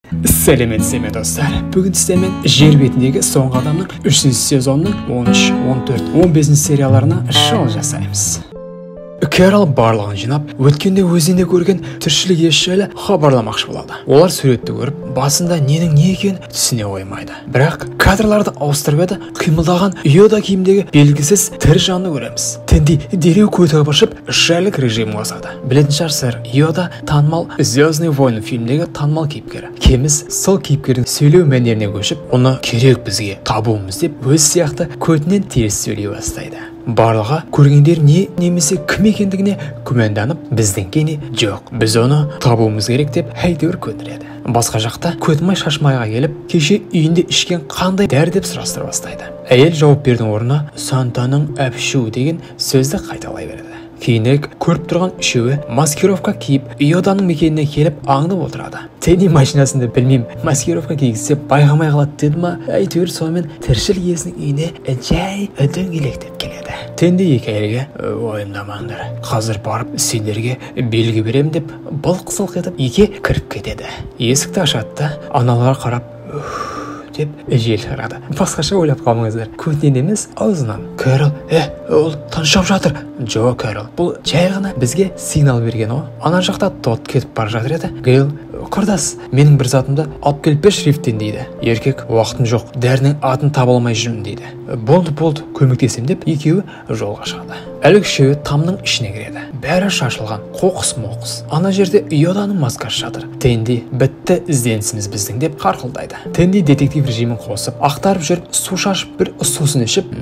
Сәлеметсіздер ме, достар? Бүгін сіздермен жер бетіндегі соңғы адамның 3 сезонның 13, 14, 15 серияларына шоу жасаймыз. Кэрол барлығын жинап, өткенде өзінде көрген тіршілік иесі жайлы хабарламақшы болады. Олар суретті көріп, басында ненің не екенін түсіне қоймайды. Бірақ кадрларды ауыстырып еді, қимылдаған Йода киімдегі белгісіз тірі жанды көреміз. Тенди дереу көті қыбыршып, жайлық режимін қосады. Білетін шығарсыздар, Йода танымал «Звездные войны» фильміндегі танымал кейіпкері. Кеміз сол кейіпкердің сөйлеу мәнеріне көшіп, оны керек бізге табуымыз деп, өз сияқты көтінен теріс сөйлей бастайды. Барлығы көргендер не немесе кім екендігіне күмәнданып, біздің кене жоқ, біз оны табуымыз керек деп әйтеуір көндіреді. Басқа жақта Көтмай шашмайға келіп, кеше үйінде ішкен қандай дәрі деп сұрастыра бастайды. Әйел жауап берудің орнына «Сантаның әпшу» деген сөзді қайталай береді. Кейінірек көріп тұрған үшеуі маскировка киіп, Йоданың мекеніне келіп аңдып отырады. Тенни машинасында білмеймін, маскировка кигізсе байқамай қалады деді ма, әйтеуір сонымен тіршілік иесінің үйіне жай дөңгелектеп келеді. Тенди екі әйелге: «Уайымдамаңдар, қазір барып сендерге белгі беремін», – деп былқ-сылқ етіп үйге кіріп кетеді. Есікті ашады да, аналарға қарап деп жел шығарады. Басқаша ойлап қалмаңыздар, көтінен емес, аузынан. Кэрол: «Е, ол тыншып жатыр». «Жо, Кэрол, бұл жай ғана бізге сигнал берген ғой». Ана жақта Тот кетіп бара жатыр еді. Гейл: «Құрдас, менің бір затымды алып келіп берші лифттен», – дейді. Еркек: «Уақытым жоқ, дәрінің атын таба алмай жүрмін», – дейді. «Болды, болды, көмектесемін», – деп екеуі жолға шығады. Әлгі үшеуі тамның ішіне кіреді. Бәрі шашылған, қоқыс моқыс. Ана жерде Йоданың маскасы жатыр. Тенди: «Бітті ізденісіміз біздің», – деп қарқылдайды. Тенди детектив режимін қосып, ақтарып жүріп, су шашып, бір сусын ішіп,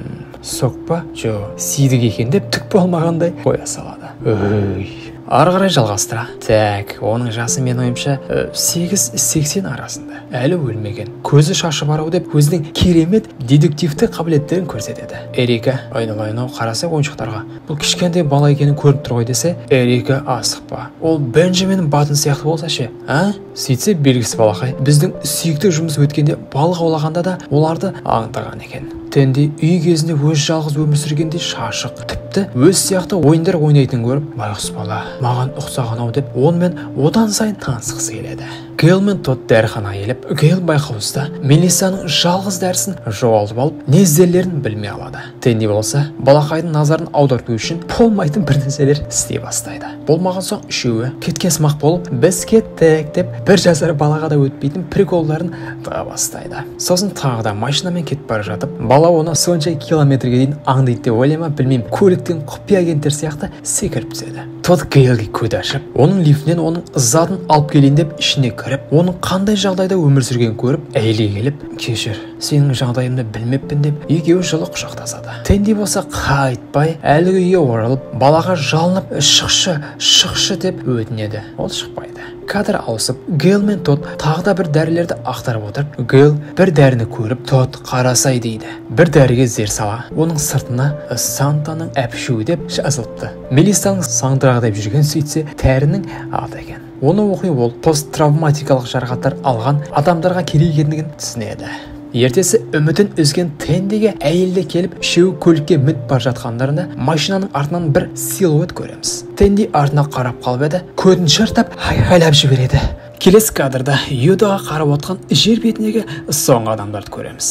«Сок па? Жо, сидік екен», – деп түк болмағандай қоя салады. Өй, ары қарай жалғастыра. Так, оның жасы, мен ойымша, 8-80 арасында, әлі өлмеген, көзі шашы бар ау деп өзінің керемет дедуктивті қабілеттерін көрсетеді. Эрика: «Айналайын ау, қараса ойыншықтарға, бұл кішкентай бала екені көрініп тұр ғой», – десе, Эрика: «Асықпа, ол Бенджамин Баттон сияқты болса ше, а?» Сөйтсе, белгісіз балақай біздің сүйікті жұмыс өткенде балық аулағанда да оларды аңдыған екен. Тенди үй кезінде өз жалғыз өмір сүргендей шашық, тіпті өз сияқты ойындар ойнайтынын көріп, байғұс бала маған ұқсаған ау деп, онымен одан сайын танысқысы келеді. Гейл мен Тод дәріханаға келіп, Гейл байқаусызда Мелиссаның жалғыз дәрісін жоғалтып алып, не іздерлерін білмей қалады. Тенди болса балақайдың назарын аударту үшін болмайтын бір нәрселер істей бастайды. Болмаған соң үшеуі кеткен сымақ болып, «Біз кеттік» деп, бір жасар балаға да өтпейтін приколдарын тыға бастайды. Сосын тағы да машинамен кетіп бара жатып, бала оны сонша километрге дейін аңдиды деп ойлай ма, білмеймін, көліктен құпия агенттер сияқты секіріп түседі. Тод Гейлге көз ашып, оның лифтінен оның затын алып келейін деп ішіне кіріп, оның қандай жағдайда өмір сүргенін көріп, әйелге келіп, «Кешір, сенің жағдайыңды білмеппін», – деп екеуі жылы құшақтасады. Тенди болса қайтпай әлгі үйге оралып, балаға жалынып, «Шықшы, шықшы» деп өтінеді. Ол шықпайды. Кадр ауысып, Гейл мен Тод тағы да бір дәрілерді ақтарып отырып, Гейл бір дәріні көріп, «Тод, қарасай», – дейді. Бір дәріге зер сала, оның сыртына «Сантаның әпшуі» деп жазылыпты. Мелиссаның сандырағы деп жүрген, сөйтсе, дәрінің аты екен. Оны оқи ол посттравматикалық жарақаттар алған адамдарға керек екендігін түсінеді. Ертесі үмітін үзген Тендиге әйелді келіп, үшеуі көлікке мініп бара жатқандарында машинаның артынан бір силуэт көреміз. Тенди артына қарап қалып еді, көзін жыртып айқайлап жібереді. Келесі кадрда Йодаға қарап отқан жер бетіндегі соңғы адамдарды көреміз.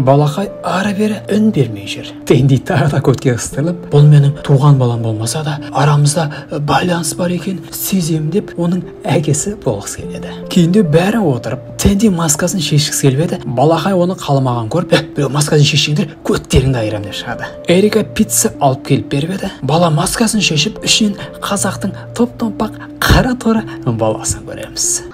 Балақай ары бері үн бермей жүр. Тенди тағы да көтке қыстырылып, бұл менің туған балам болмаса да, арамызда байланыс бар екен сеземін деп, оның әкесі болғысы келеді. Кейінде бәрі отырып, Тенди маскасын шешкісі келіп еді, балақай оны қаламаған көріп, «Біреу маскасын шешсеңдер, көттеріңді айырамын», – деп шығады. Эрика пицца алып келіп беріп еді, бала маскасын шешіп, ішінен қазақтың топ-томпақ қара торы баласын көреміз.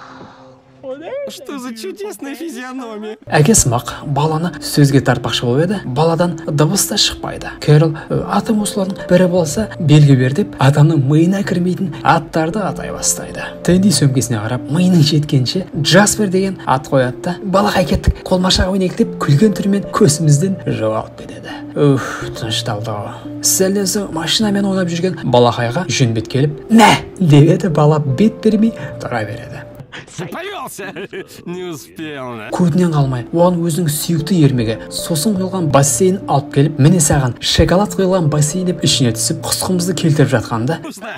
Что за чудесная физиономия? Әке сымақ баланы сөзге тартпақшы болып еді, баладан дыбыс та шықпайды. Кэрол: «Атың осылардың бірі болса, белгі бер», – деп, адамның миына кірмейтін аттарды атай бастайды. Тенди сөмкесіне қарап, миының жеткенше Джаспер деген ат қояды да, «Балақай, кеттік, қолмашақ ойнайық», – деп, күлген түрмен көзімізден жоғалып кетеді. Уф, тынышталды ғой. Сәлден соң машинамен ойнап жүрген балақайға жөнбет келіп, «Мә!» деп еді, бала бет бермей тұра береді. Повелся! Не успел. Көтінен қалмай, оған өзінің сүйікті ермегі сосын құйылған бассейн алып келіп, «Міне саған шоколад құйылған бассейн», – деп, ішіне түсіп, құсқымызды келтіріп жатқанда Вкусно!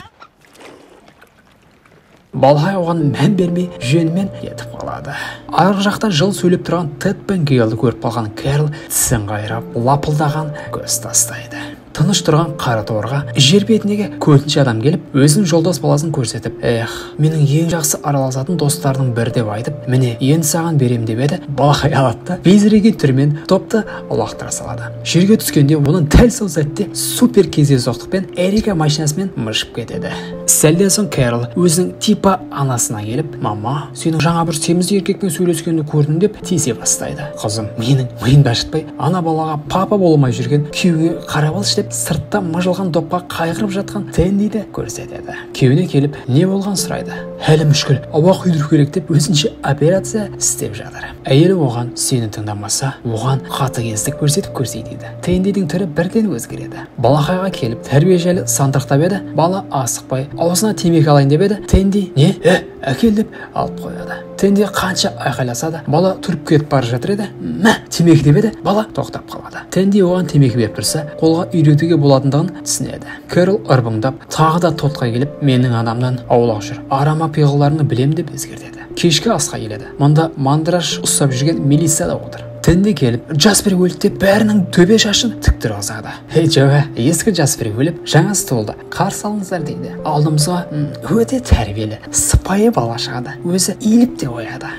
Балақай оған мән бермей жөнімен кетіп қалады. Арғы жақта жыл сөйлеп тұрған Тед пен Гейлді көріп қалған Кэрол тісін қайрап, лапылдаған көз тастайды. Тыныш тұрған қара торға жер бетіндегі көтінше адам келіп, өзінің жолдас баласын көрсетіп, эх, менің ең жақсы араласатын достардың бірі деп айтып, міне, енді саған берем деп еді, балақай алады да безіреген түрмен топты лақтыра салады. Жерге түскенде оның дәл сол сәтте супер кездейсоқтықпен Эрика машинасымен мышып кетеді. Сәлден соң Кэрол өзінің типа анасына келіп, мама, сенің жаңа бір семіз еркекпен сөйлескенді көрдім деп тиісе бастайды. Қызым, менің миымды ашытпай, ана балаға папа болмай жүрген күйеуіңе қарап алшы деп сыртта мыжылған допқа қайғырып жатқан Тендиді көрсетеді. Күйеуіне келіп, не болған сұрайды. Әлі мүшкіл, ауа құйдыру керек деп өзінше операция істеп жатыр. Әйелі оған сені тыңдамаса, оған қатыгездік көрсетіп көрсей дейді. Тендидің түрі бірден өзгереді. Балақайға келіп, тәрбие жайлы сандырақтап еді, бала асықпай аузына темекі алайын деп еді, Тенди не, әкел деп алып қояды. Тенди қанша айқайласа да, бала тұрып кетіп бара жатыр еді, мә, темекі деп еді, бала тоқтап қалады. Тенди оған темекі беріп тұрса, қолға үйретуге болатындығын түсінеді. Кэрол ырбыңдап, тағы да Тотқа келіп, менің анамнан аулақ жүр, арама пиғыларыңды білем деп ескертеді. Кешкі асқа келеді. Мұнда мандраж ұстап жүрген Мелисса да отыр. Тенди келіп, Джаспер өлді деп бәрінің төбе шашын тік тұрғызады. Ей, жоға, ескі Джаспер өліп, жаңасы толды, қарсы алыңыздар дейді. Алдымызға өте тәрбиелі, сыпайы бала шығады. Өзі иіліп те қояды.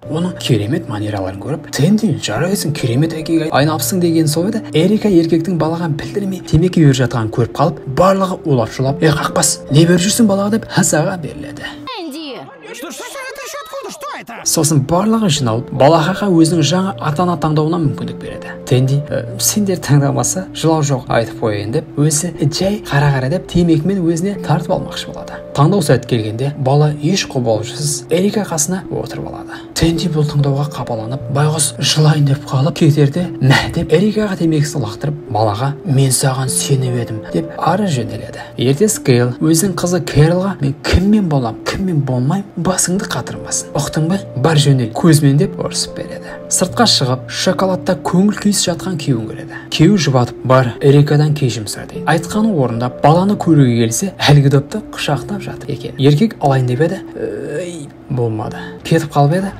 Оның керемет манераларын көріп, Тенди, жарайсың, керемет әкеге айналыпсың деген сол еді. Эрика еркектің балаға білдірмей темекі беріп жатқанын көріп қалып, барлығы улап-шулап, ей, қақпас, не беріп жүрсің балаға деп ызаға беріледі. Сосын барлығы жиналып, балақайға өзінің жаңа ата-ана таңдауына мүмкіндік береді. Тенди, сендер таңдамаса, жылау жоқ, айтып қояйын деп, өзі жай қара-қара деп темекімен өзіне тартып алмақшы болады. Таңдау сәті келгенде, бала еш қобалжусыз Эрика қасына отырып алады. Тенди бұл таңдауға қапаланып, байғұс жылайын деп қалып, кетерде мә деп Эрикаға темекісін лақтырып, балаға мен саған сеніп едім деп ары жөнеледі. Ертесі Гейл өзінің қызы Кэролға мен кіммен болам, кіммен болмаймын, басыңды қатырмасын. Ұқтың ба? Бар жөнел, көзмен деп ұрсып береді. Сыртқа шығып, шоколадта көңіл күйсіз жатқан күйеуін көреді. Күйеуі жұбатып, бар, Эрикадан кешірім сұра дейді. Айтқаны орындап, баланы көруге келсе, әлгі допты құшақтап жатыр екен. Еркек алайын деп еді, болмады. Кетіп қалып еді,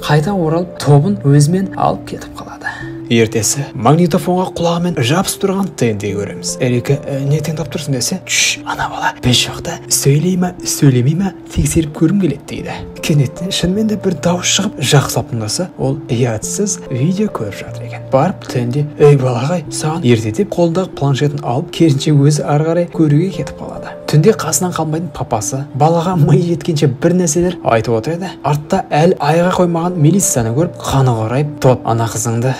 қайта оралып, тобын өзімен алып кетіп қалады. Ертесі магнитофонға құлағымен жабысып тұрған Тенди көреміз. Эрика, не тыңдап тұрсың десе, түш, ана бала біз жақта сөйлей ме, сөйлемей ме тексеріп көргім келеді дейді. Кенеттен шынымен де бір дауыс шығып, жақсылап тыңдаса, ол ұятсыз видео көріп жатыр екен. Барып Тенди, ей балағай, саған ерте деп қолындағы планшетін алып, керісінше өзі ары қарай көруге кетіп қалады. Түнде қасынан қалмайтын папасы балаға ми жеткенше бір нәрселер айтып отыр еді. Артта әлі айға қоймаған Мелиссаны көріп, қаны қарайып, Тот, ана қызыңды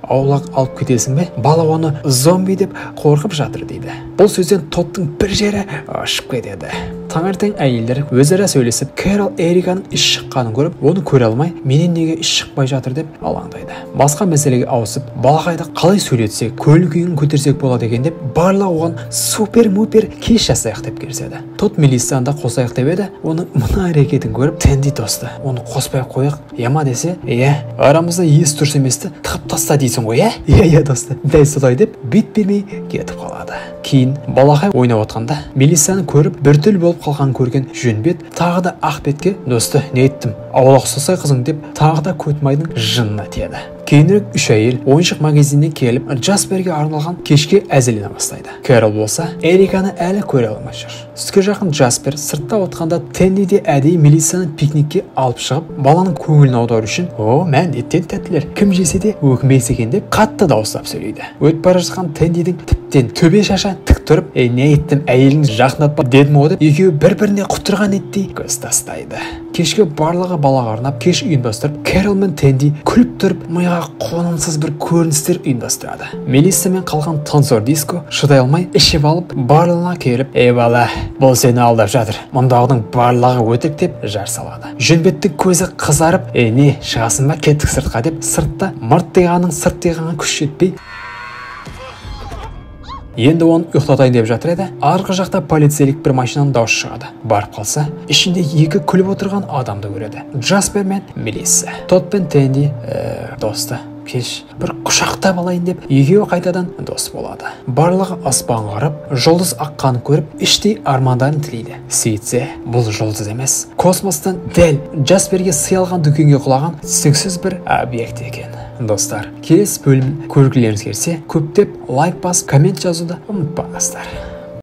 аулақ алып кетесің бе? Бала оны зомби деп қорқып жатыр дейді. Бұл сөзден Тоттың бір жері ашып кетеді. Таңертең әйелдер өзара сөйлесіп, Кэрол Эриканың іш шыққанын көріп, оны көре алмай, менен неге іш шықпай жатыр деп алаңдайды. Басқа мәселеге ауысып, балақайды қалай сөйлетсек, көңіл күйін көтерсек болады екен деп, барлығы оған супер-мупер кеш жасайық деп келіседі. Тот Мелиссаны да қосайық деп еді, оның мына әрекетін көріп, Тенди досты, оны қоспай қояйық, яма десе, иә, арамызда ес дұрыс еместі тығып таста дейсің ғой, ә? Иә, иә досты, дәл солай деп бет бермей кетіп қалады. Кейін балақай ойнап отқанда Мелиссаны көріп, біртүрлі болып қалғанын көрген Жөнбет тағы да Ақбетке, досты, не айттым, аулақ ұстасай қызың деп тағы да Көтмайдың жынына тиеді. Кейінірек үш әйел ойыншық магазиніне келіп, Джасперге арналған кешке әзірлене бастайды. Кэрол болса, Эриканы әлі көре алмай жүр. Түске жақын Джаспер сыртта отқанда Тенди де әдейі Мелиссаны пикникке алып шығып, баланың көңілін аудару үшін, о, мән еттен тәттілер, кім жесе де өкінбес екен деп қатты дауыстап сөйлейді. Өтіп бара жатқан Тендидің тіптен төбе шашы тік тұрып, ей, не айттым, әйеліңді жақындатпа дедім ғой деп, екеуі бір-біріне құтырған иттей көз тастайды. Кешке барлығы балаға арнап кеш ұйымдастырып, Кэрол мен Тенди күліп тұрып, миға қонымсыз бір көріністер ұйымдастырады. Мелисса мен қалған танцор диско шыдай алмай ішіп алып, барлығына келіп, ей бала, бұл сені алдап жатыр, мұндағының барлығы өтірік деп жар салады. Жөнбеттің көзі қызарып, ей не, шығасың ба, кеттік сыртқа деп, сыртта мыртиғанның сырттиғанға күш жетпей, енді оны ұйықтатайын деп жатыр еді. Арғы жақта полицейлік бір машинаның дауысы шығады. Барып қалса, ішінде екі күліп отырған адамды көреді. Джаспер мен Мелисса. Тот пен Тенди, досты, Кеш, бір құшақтап алайын деп, екеуі қайтадан дос болады. Барлығы аспанға қарап, жұлдыз аққанын көріп, іштей армандарын тілейді. Сөйтсе, бұл жұлдыз емес, космостан дәл Джасперге сый алған дүкенге құлаған түсініксіз бір объект екен. Достар, келесі бөлімін көргілеріңіз келсе, көптеп лайк басып, коммент жазуды ұмытпаңыздар.